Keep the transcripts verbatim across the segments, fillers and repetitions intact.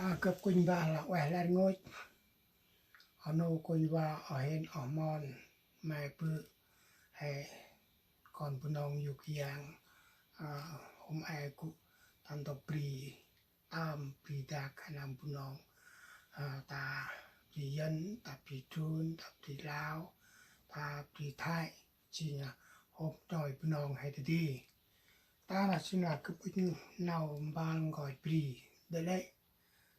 A, gâp kŭnh va lah ueh lĕ rngôch. Ơ nô kŭnh va, ơ hên, ơ mon, mê̆ bơ̆, he kon Bunong yôk yang, a, hôm e gŭ ta ntŭk bri tơm, bri dak he nơm Bunong, a, ta bri Yuăn, ta bri Drôn, ta bri Lao, ta bri Thái, jêng hôm nơm Bunong he dadê. Ta nơh jêng lah gâp ŭch nau mbal nkoch bri. Dơi lĕ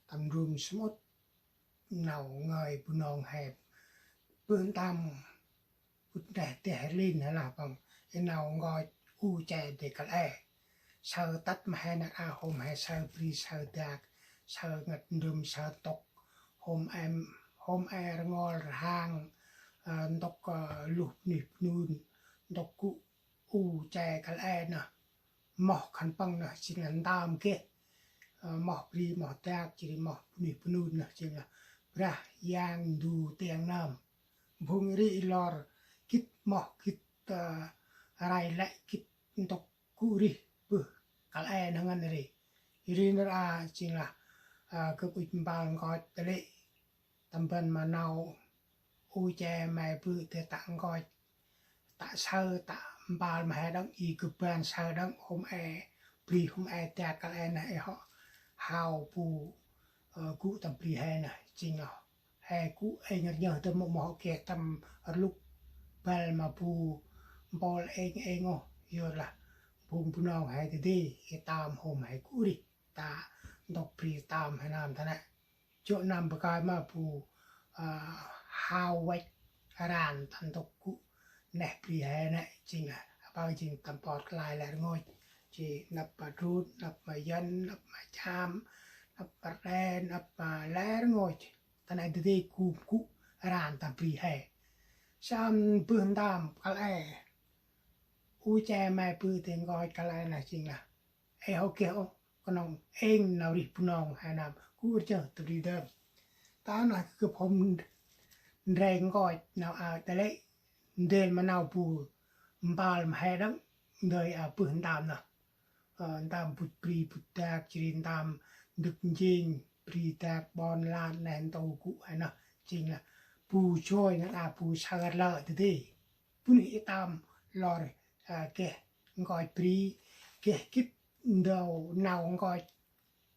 tâm ndrôm samƀŭt nau ngơi Bunong he bơh ntơm bŭt neh deh rin he lah păng i nau nkoch u che dê kăl e. Saơ tât ma he năk a hôm he saơ bri, saơ dak, saơ ngăt ndrŭm, saơ ntŭk, hôm e, hôm e rngol rhang, ơ, ntŭk, ơ, luh bunuyh bunun, ntŭk gŭ u che kăl e nơh. Moh khân păng nơh jêng lah ntơm geh, ơ, moh bri, moh dak, jêh ri moh bunuyh bunun nơh jêng lah Brah, Yang, Ndu, Tiêng, Nơm. Phung ri i lor gĭt moh, gĭt, ơ, rai lĕ, gĭt ntŭk gŭ rêh bơh kăl e nơh ngăn ri. Ri nar a jêng lah, ơ, gâp ŭch mbal nkoch dơi lĕ tâm ban ma nau u che mê̆ bơ̆ dê tă nkoch, tă saơ, tă mbal ma he đŏng, i gâp ban saơ đŏng hôm e bri, hôm e dak kăl e nơh, ê hŏ hao bu, ơ, gŭ tâm bri he nơh jêng lah he gŭ êng rnhơh dơm, moh geh tâm rlŭk băl ma bu mpôl êng êng ôh, yor lah phung Bunong he dadê i tơm hôm he gŭ rêh ta ntŭk bri tơm he nơm ta nĕ. Jŏ năm bơh kơi ma bu, ơ, hao văch ran ta ntŭk gŭ neh bri he nĕ jêng lah, a, păng jêng tâm pơt kăl e lĕ rngôch. Jêh năp ma Drôn, năp ma Yuăn, năp ma Cham, năp ma Rđê, năp ma lĕ rngôch. Ta nĕ dadê gŭm gŭ ran ta bri he. Sâm bơh ntơm kăl e u che mê̆ bơ̆ dê nkoch kăl e nơh jêng lah ê hŏ geh ôh, knŏng êng nau rêh Bunong he nơm gŭ rnhơh ta bri dơm. Ta nơh gâp hôm ndrel nkoch nau a dơi lĕ ndrel ma nau bu mbal ma he đŏng, ndơi a bơh ntơm nơh. Ơ, ntơm bŭt bri bŭt dak, jêh ri ntơm ndâk njêng bri dak ƀon lan neh ntu gŭ he nơh jêng lah bu joi ngan a bu saơ rlơ̆ dadê. Bunuyh i tơm lor, ơ, geh nkoch bri, geh gĭt ndơ nau nkoch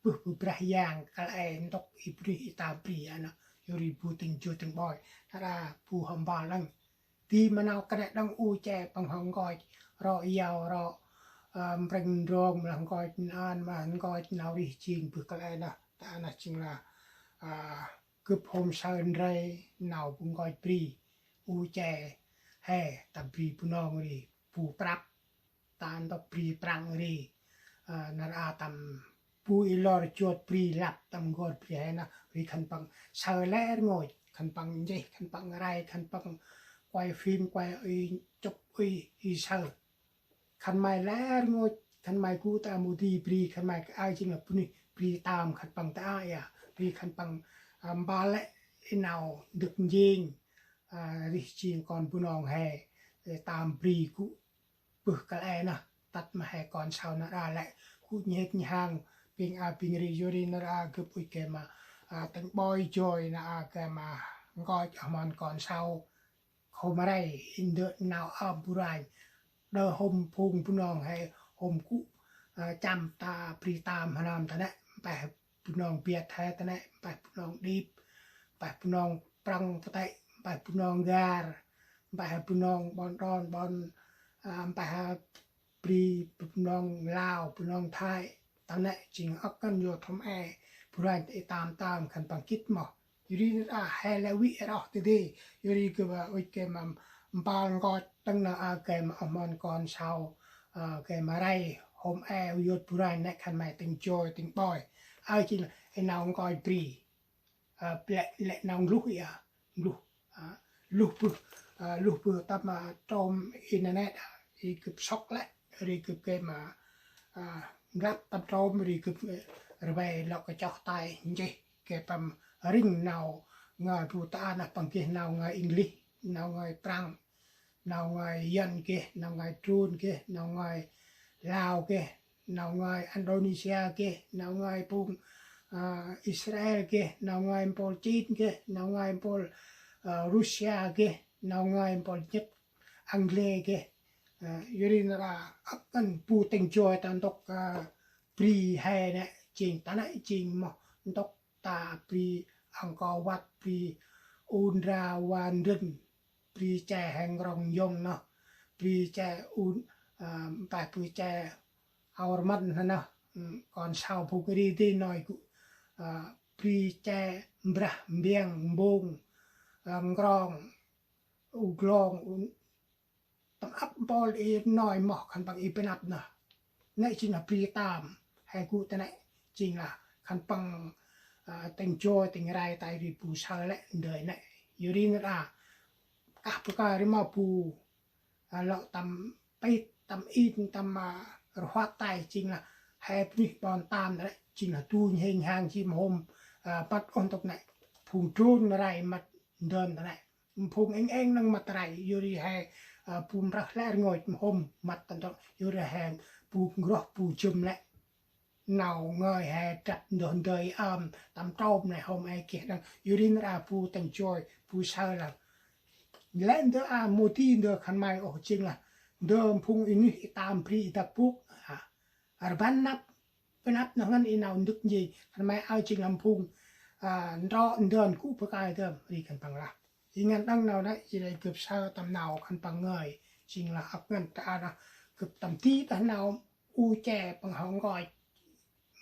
bơh bu Brah Yang kăl e ntŭk i bunuyh i tơm bri a nơh, yor ri bu tĭng joi tĭng ƀoi, nar a bu hŏ mbal đŏng. Di ma nau kơt đŏng u che păng hŏ nkoch rŏ yau rŏ, ơ, mprêng ndrong, mlah nkoch nơm, mlah nkoch nau rêh jêng bơh kăl e nơh. Ta nơh jêng lah, ơ, gâp hôm saơ ndrel nau bu nkoch bri u che he ta bri Bunong ri bu prăp, ta ntŭk bri Prăng ri, ơ, nar a tâm bu i lor jot bri lăp tâm n'gor bri he nơh ri khân păng saơ lĕ rngôch, khân păng nchih, khân păng rai, khân păng quay phim, quay ui, chụp ui, i saơ. Khân may lĕ rngôch, khân may gŭ ta mâu di bri, khân may kơ ai jêng lah bunuyh bri tơm khân păng ta a, ya, bri khân păng, ơ, mbal lĕ i nau ndâk njêng, ơ, rêh jêng kon Bunong he, ơ, tơm bri gŭ bơh kăl e nơh, tât ma he kon sau nar a lĕ gŭ nhêt nhhang, bêng a bêng ri, yor ri nar a gâp ŭch geh ma, ơ, tĭng ƀoi joi nar a geh ma nkoch oh mon kon sau khôm rei, i ndơ nau ơm bu ranh. Đơ hôm phung Bunong he hôm gŭ, ơ, chăm ta bri tơm he nơm ta nĕ, mpeh Bunong Biăt he ta nĕ, mpeh Bunong Đip, mpeh Bunong Prăng Ptĭ, mpeh Bunong Gar, mpeh Bunong ƀon Đon, ƀon, ơ, mpeh bri Bunong Lao, Bunong Thái, ta nĕ jêng âk ngăn yor thôm e bu ranh i tơm tơm khân păng gĭt moh. Yor ri nar a he lĕ vĭ roh dadê, yor ri gâp ŭch geh ma mbal nkoch tâng nơh a geh ma oh mon kon sau, ơ, geh ma rei hôm e yor bu ranh nĕ khân may tĭng joi tĭng ƀoi. Ơ, jêng lah i nau nkoch bri. Ơ, lĕ, lĕ nau ngluh i a, ngluh, ơ, luh bơh, ơ, luh bơh tâm, ơ, trôm internet a, i gâp sŏk lĕ, ri gâp geh ma, ơ, mlăp tâm trôm, ri gâp, ơ, rvê lŏ kơ choh tay nchih, geh păng rĭng nau ngơi bu ta nơh păng geh nau ngơi English, nau ngơi Prăng, nau ngơi Yuăn geh, nau ngơi Drôn geh, nau ngơi Lao geh, nau ngơi Indonesia geh, nau ngơi phung, Israel geh, nau ngơi mpôl Chin geh, nau ngơi mpôl Russia geh, nau ngơi mpôl Nhật, Anglê geh. Yor ri nar aơ âk ngăn bu tĭng joi ta ntŭk bri he nê, jêng ta nê jêng moh ntŭk ta bri Angkor Wat, bri Undra Wan Rin, bri che he ngrong yong noh, bri che un, mpeh bri che aur man ha noh, kon sau bu ri di noi gŭ, bri che mbrah mbiang mbông, ngrong, u glong, tâm ăp mpôl i noi moh khân păng i bơnăp nơh. Nê jêng lah bri tam, he gŭ ta nê jêng lah khân păng tĭng joi tĭng rai tay ri bu saơ lĕ ndơi nê. Yor ri nar aơ kah bơh kơi ri ma bu lŏ tâm pit tâm in tâm rhuat tay jêng lah he bunuyh ƀon tam nê jêng lah du nhhêng hang jêh mhôm măt ôh ntŭk nê. Phung drôn rai măt ndơn ta nê. Phung êng êng nâng măt rai, yor ri he bu mprơh lĕ rngôch mhôm măt ta ntŭk, yor ri he bu ngroh bu jŭm lĕ. Nau ngơi he drăp ndơh ndơi ơm tâm trôm nê hôm e geh đŏng, yor ri nar aơ bu tĭng joi bu saơ lah. Lĕ ndơ a mâu di ndơ khân may ôh jêng lah ndơ phung i nuih i tam bri i dăk bôk. Rbăn năp, bơnăp noh ngăn i nau ndâk njêng khân may aơ jêng lah phung ntrŏ ndơn gŭ bơh kơi dơm ri khân păng lah. I ngăn đŏng nau nê jêh ri gâp saơ tâm nau khân păng ngơi jêng lah âk ngăn ta aơ nơh gâp tâm di đah nau u che păng hŏ nkoch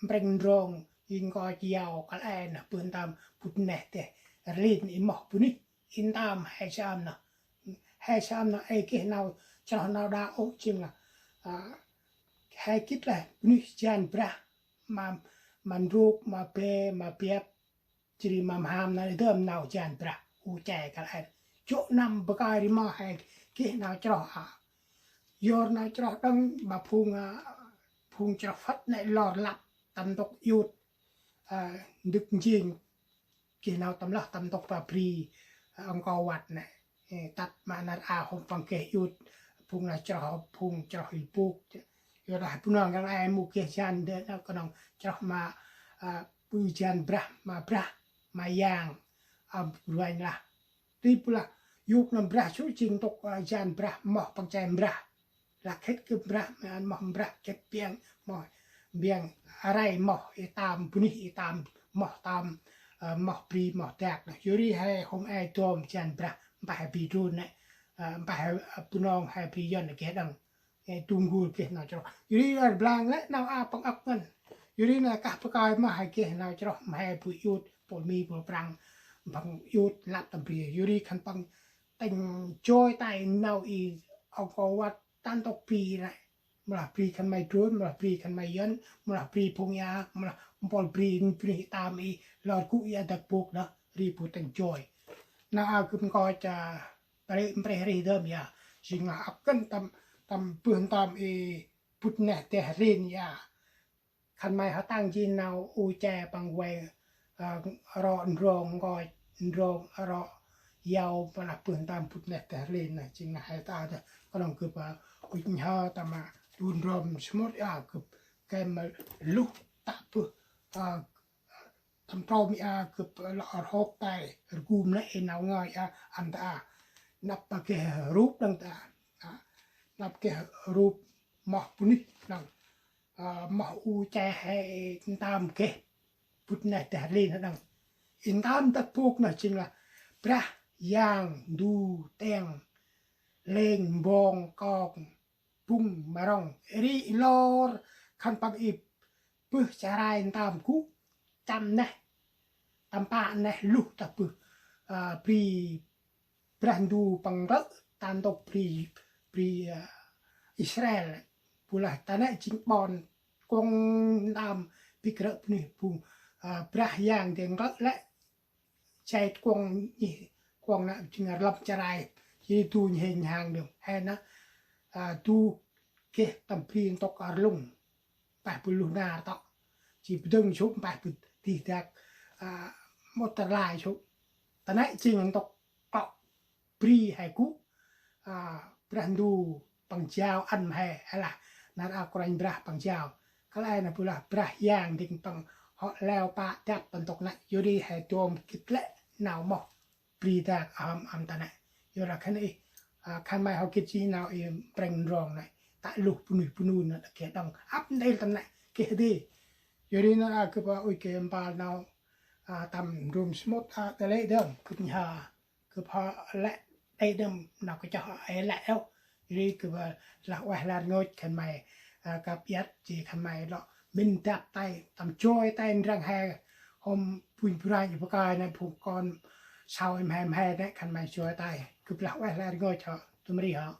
mprêng ndrong, i nkoch yau kăl e nơh bơh ntơm bŭt neh deh rlin i moh bunuyh i ntơm he sơm nơh. He sơm nơh ê geh nau chroh nau đao ôh jêng lah he gĭt lah bunuyh jan brah ma, ma ndrôk, ma be, ma biăp, jêh ri ma mham nơh dơm nau jan brah u che kăl e. Jŏ năm bơh kơi ri ma he geh nau chroh a. Yor nau chroh đŏng ma phung, phung chroh Phật nê lor lăp tâm ntŭk iut ndâk njêng geh nau tâm lah tâm ntŭk ba bri Angkor Wat nê. Tât ma nar aơ hôm păng geh iut phung lah chroh, phung chroh i bôk. Yor lah Bunong kăl e mâu geh jan ndơ nê, knŏng chroh ma ƀư jan brah, ma brah, ma yang, ăm ruanh lah. Ti bu lah yôk nâm brah sŭ jêng ntŭk jan brah moh păng che mbrah. Lah khĭt gâp mbrah, moh mbrah khĭt biang, moh biang rai moh i tam bunuyh i tam moh tam, moh bri moh dak nơh. Yor ri he hôm e dôm jan brah, mpeh he bri drôn nê, mpeh he Bunong he bri Yuăn geh đŏng. Ê, du n'gul geh nau chroh. Yor ri rblang lĕ nau a păng âk ngăn. Yor ri nê kah bơh kơi ma he geh nau chroh ma he bu iut, mpôl Mi, mpôl Prăng, păng iut lăp tâm bri. Yor ri khân păng tĭng joi tay nau i Angkor Wat ta ntŭk bri nê. Mâu lah bri khân may drôn, mâu lah bri khân may Yuăn, mâu lah bri phung ia, mâu lah mpôl bri bunuyh i tam i lor gŭ ia dăk bôk nơh, ri bu tĭng joi. Nau a gâp nkoch ta rê̆ mprêh rêh dơm ya. Jêng lah âk ngăn tâm, tâm bơh ntơm i bŭt neh deh rlin ya. Khân may hŏ tăng jêh nau u che păng vay, rŏ ndrong nkoch, ndrong rŏ yau, mâu lah bơh ntơm bŭt neh deh rlin nơh, jêng lah he ta deh, knŏng gâp ŭch nhhơ tâm ma du ndrôm samƀŭt ya gâp kem luh tă bơh tâm trôm ya gâp lŏ rhôk tay rgum nê i nau ngơi ya ăn ta a. Năp ba geh rup đŏng ta a. Năp geh rup moh bunuyh đŏng. Moh u che he ntơm geh bŭt neh deh rlin đŏng. I ntơm dăk bôk nơh jêng lah brah, yang, ndu, teng, lêng, mbong, kong, bŭng, ma rŏng. Ri i lor khân păng i bơh charai ntơm gŭ chăm neh, tâm pă neh luh ta bơh bri Brah Ndu păng nklơ̆ ta ntŭk bri, bri Israel. Bu lah ta nê jêng ƀon kuŏng ntơm bĭk rơ̆ bunuyh bu Brah Yang de nklơ̆ lĕ jay kuŏng nhih, kuŏng nê jêng rlăp charai. Jêh ri du nhhêng nhhang đŏng he nê, du geh tâm bri ntŭk rlŭng. Mpeh bu luh nar tŏ. Jêh ri bu dâng sŭ mpeh bu dih dak mŭt rlai sŭ. Ta nê jêng ntŭk klŏ bri he gŭ. Brah Ndu păng jao ăn ma he, he lah nar aơ Kôranh Brah păng jao. Kăl e nê bu lah Brah Yang dâng păng hŏ leo pă dăp ntŭk nê, yor ri he dôm gĭt lĕ nau moh bri dak hŏm ăn ta nê. Yor lah khân i, khân may hŏ gĭt si nau i prêng rong nê, ta luh bunuyh bunuyh nê, geh đŏng ăp ntil ta nê, geh di. Yor ri nê a gâp ui geh mpal nau tâm ndrôm smŭt a ta lĕ dơm, gâp nha, gâp hŏ lĕ đei dơm nau kachŏh ê lĕ ôh. Yor ri gâp lah ueh lĕ rngôch khân may, kăp iăt ji khân may lŏ mĭn dăp tay, tâm joi tay ndrăng he, hôm bunh branh i bơkai nê phung kon sau i mhe mhe nê khân may joi tay. Gâp lah ueh lĕ rngôch hŏ, tâm ri hŏ.